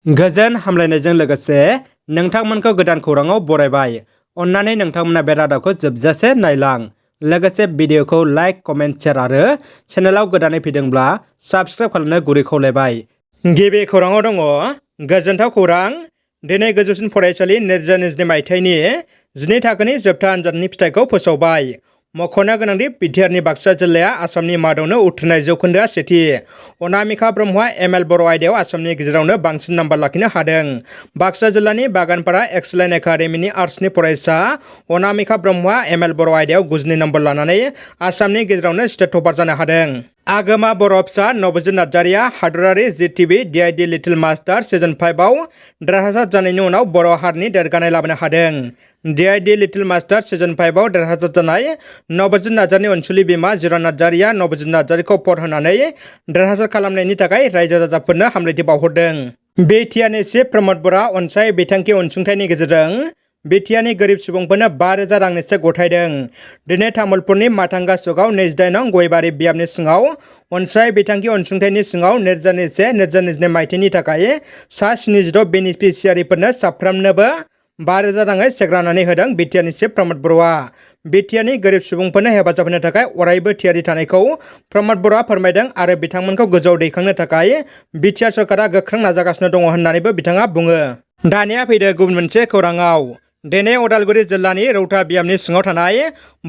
गोजोन हामलायनायजों लोगोसे नोंथांमोनखौ गोदान खौराङाव बरायबाय। अन्नानै नोंथांमोना बे रादाबखौ जोबजासे नायलां। लोगोसे भिडिअखौ लाइक, कमेन्ट, शेयार आरो चेनेलाव गोदानै फैदोंब्ला साबस्क्राइब खालामनो गुरै खावलायबाय। गिबि खौराङाव दङ गोजोनथाव खौरां। दिनै गोजौसिन फरायसालि 2022 मायथाइनि 12 थाखोनि जोबथा आनजादनि फिथाइखौ फोसावबाय। मख'नो गोनांदि बिटिआरनि बाक्सा जिल्लाया आसामनि मादावनो उथ्रिनाय जौखोन्दोआ सेथि। अनामिका ब्रह्मआ एमएल बर' आयदायाव आसामनि गेजेरावनो बांसिन नाम्बार लाखिनो हादों। बाक्सा जिल्लानि बागानपारा एक्सेलेन्ट एकाडेमिनि आर्ट्सनि फरायसा अनामिका ब्रह्मआ एमएल बर' आयदायाव 92 नाम्बार लानानै आसामनि गेजेरावनो स्टेट टपार जानो हादों। आगोमा बर' फिसा नबजित नार्जारिया हादरारि जिटिभि डिआइडि लिटिल मास्टार सिजन 5 आव देरहासार जानायनि उनाव बर' हारिनि देरगानाय लाबोनो हादों। डिआइडि लिटिल मास्टार सिजन 5 आव देरहासार जानाय नबजित नार्जारिनि अनसुलि बिमा जिरन नार्जारिया नबजित नार्जारिखौ भट होनानै देरहासार खालामनायनि थाखाय रायजो राजाफोरनो हामलायथि बावहरदों। बिटिआरनि चिफ प्रमद बर'आ अनसाय बिथांखि अनसुंथाइनि गेजेरजों बिटिआरनि गोरिब सुबुंफोरनो 5,000 रांनि चेक गथायदों। दिनै तामुलपुरनि माथांगा चकआव 22 नं गयबारि बियाबनि सिङाव अनसाय बिथांखि अनसुंथाइनि सिङाव 2021-2022 मायथाइनि थाखाय सा 76 बेनिफिसियारिफोरनो साफ्रोमनोबो 5,000 राङै चेक राननानै होदों बिटिआरनि चिफ प्रमद बर'आ। बिटिआरनि गोरिब सुबुंफोरनो हेफाजाब होनो थाखाय अरायबो थियारि थानायखौ प्रमद बर'आ फोरमायदों आरो बिथांमोनखौ गोजौआव दैखांनो थाखाय बिटिआर सरकारा गोख्रों नाजागासिनो दङ होननानैबो बिथाङा बुङो। दानिया फैदो गुबुन मोनसे खौराङाव। दिनै उदालगुरि जिल्लानि रौता बियाबनि सिङाव थानाय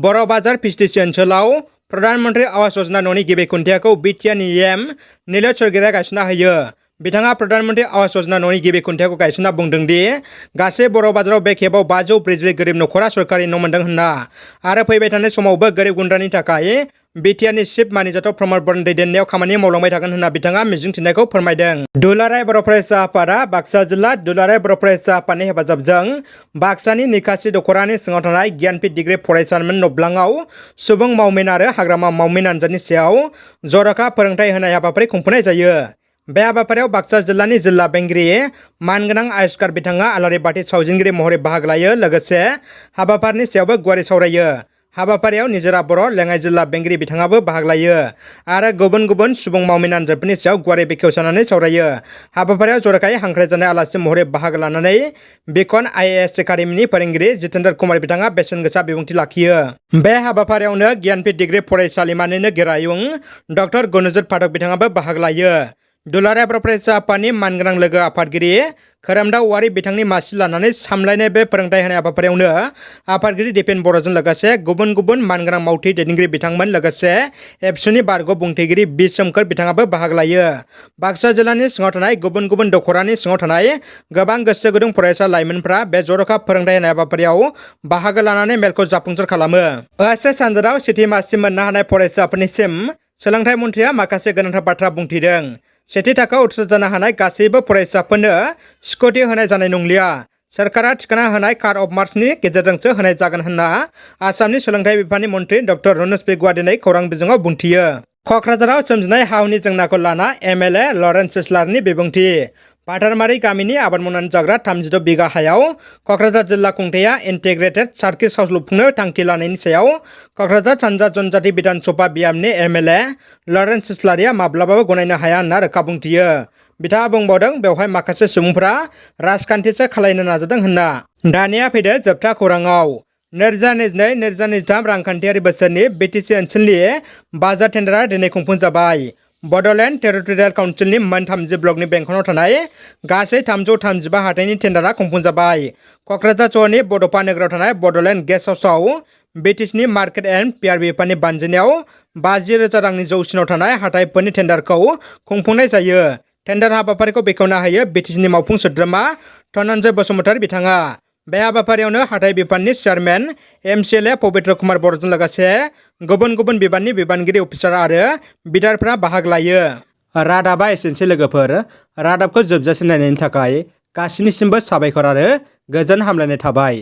बर' बाजार पिएचटिसि ओनसोलाव प्रधान मन्त्रि आवास योजना न'नि गिबि खुन्थियाखौ बिटिआरनि एम नीलज सरगिरा गायसनना होयो। बिथाङा प्रधान मन्त्रि आवास योजना न'नि गिबि खुन्थियाखौ गायसनना बुंदों दि गासै बर' बाजाराव बे खेबाव 544 गोरिब नखरा सरकारि न' मोनदों होनना आरो फैबाय थानाय समावबो गोरिब गुन्द्रानि थाखाय बिटिआरनि चिफ मानिजाथाव प्रमद बर'नि दैदेननायाव खामानि मावलांबाय थागोन होनना बिथाङा मिजिंथिनायखौ फोरमायदों। दुलाराय बर' फरायसा आफादा बाक्सा जिल्ला दुलाराय बर' फरायसा आफादनि हेफाजाबजों बाक्सानि निकासि दख'रानि सिङाव थानाय गियानपीठ डिग्री फरायसालिमानि नब्लाङाव सुबुं मावमिन आरो हाग्रामा मावमिन आनजादनि सायाव जर'खा फोरोंथाय होनाय हाबाफारि खुंफुंनाय जायो। बे हाबाफारियाव बाक्सा जिल्लानि जिल्ला बेंगिरि मानगोनां आयस्कार बिथाङा आलारि बाथि सावजेनगिरि महरै बाहागो लायो। लोगोसे हाबाफारिनि सायावबो गुवारै सावरायो। हाबाफारियाव निजोरा बर' लेङाइ जिल्ला बेंगिरि बिथाङाबो बाहागो लायो आरो गुबुन गुबुन सुबुं मावमिन आनजादफोरनि सायाव गुवारै बेखेवसारनानै सावरायो। हाबाफारियाव जर'खायै हांख्रायजानाय आलासि महरै बाहागो लानानै बिकन आइएएस एकाडेमिनि फोरोंगिरि जितेन्द्र कुमार बिथाङा बेसेन गोसा बिबुंथि लाखियो। बे हाबाफारियावनो गियानपीठ डिग्री फरायसालिमानिनो गोरायुं डक्टर गुनुजित पाठक बिथाङाबो बाहागो लायो। दुलाराय बर' फरायसा आफादनि मानगोनां लोगो आफादगिरि खोरोमदाव औवारी बिथांनि मासि लानानै सामलायनाय बे फोरोंथाय होनाय हाबाफारियावनो आफादगिरि दिपेन बर'जों लोगोसे गुबुन गुबुन मानगोनां मावथि दैदेनगिरि बिथांमोन लोगोसे एबसुनि बारग' बुंथिगिरि बि सोमखोर बिथाङाबो बाहागो लायो। बाक्सा जिल्लानि सिङाव थानाय गुबुन गुबुन दख'रानि सिङाव थानाय गोबां गोसो गुदुं फरायसा लाइमोनफ्रा बे जर'खा फोरोंथाय होनाय हाबाफारियाव बाहागो लानानै मेलखौ जाफुंसार खालामो। ओएसएस आनजादाव सेथि मासि मोननो हानाय फरायसाफोरनिसिम सोलोंथाइ मन्थ्रिया माखासे गोनांथार बाथ्रा बुंथिदों। सेथि थाखोआव उथ्रिसार जानो हानाय गासैबो फरायसाफोरनो स्कुटि होनाय जानाय नंलिया। सोरखारा थिखाना होनाय कार्ड अफ मार्क्सनि गेजेरजोंसो होनाय जागोन होनना आसामनि सोलोंथाइ बिफाननि मन्थ्रि डक्टर रुनुज पेगुआ दिनै खौरां बिजोङाव बुंथियो। क'क्राझाराव सोमजिनाय हा-हुनि जेंनाखौ लाना एमएलए लरेन्स सिस्लारनि बिबुंथि। पाथारमारि गामिनि आबाद मावनानै जाग्रा 36 बिघा हायाव क'क्राझार जिल्ला खुंथाया इन्टिग्रेटेड सार्किट हाउस लुफुंनो थांखि लानायनि सायाव क'क्राझार सानजा जनजाति बिधान सभा बियाबनि एमएलए लरेन्स सिस्लारिया माब्लाबाबो गनायनो हाया होनना रोखा बुंथियो। बिथाङा बुंबावदों बेवहाय माखासे सुबुंफ्रा राजखान्थिसो खालायनो नाजादों होनना। दानिया फैदो जोबथा खौराङाव। 2022-2023 रांखान्थियारि बोसोरनि बिटिसि ओनसोलनि बाजार टेन्डारआ दिनै खुंफुंजाबाय। बड'लेण्ड टेरिटरियेल काउन्सिलनि मोन 30 ब्लकनि बेंखनाव थानाय गासै 335 हाथाइनि टेन्डारआ खुंफुंजाबाय। क'क्राझार सहरनि बड'फा नोगोराव थानाय बड'लेण्ड गेस्ट हाउसआव बिटिसिनि मार्केट एन्ड पिआर बिफाननि बानजायनायाव 50,000 रांनि जौसिनाव थानाय हाथाइफोरनि टेन्डारखौ खुंफुंनाय जायो। टेन्डार हाबाफारिखौ बेखेवना होयो बिटिसिनि मावफुं सोद्रोमा धनन्जय बसुमतारी बिथाङा। बे हाबाफारियावनो हाथाइ बिफाननि चेयारमेन एमसिएलए पबित्र कुमार बर'जों लोगोसे गुबुन गुबुन बिबाननि बिबानगिरि अफिसार आरो बिडारफ्रा बाहागो लायो। रादाबा एसेनोसै लोगोफोर। रादाबखौ जोबजासिम नायनायनि थाखाय गासिनिसिमबो साबायखर आरो गोजोन हामलायनाय थाबाय।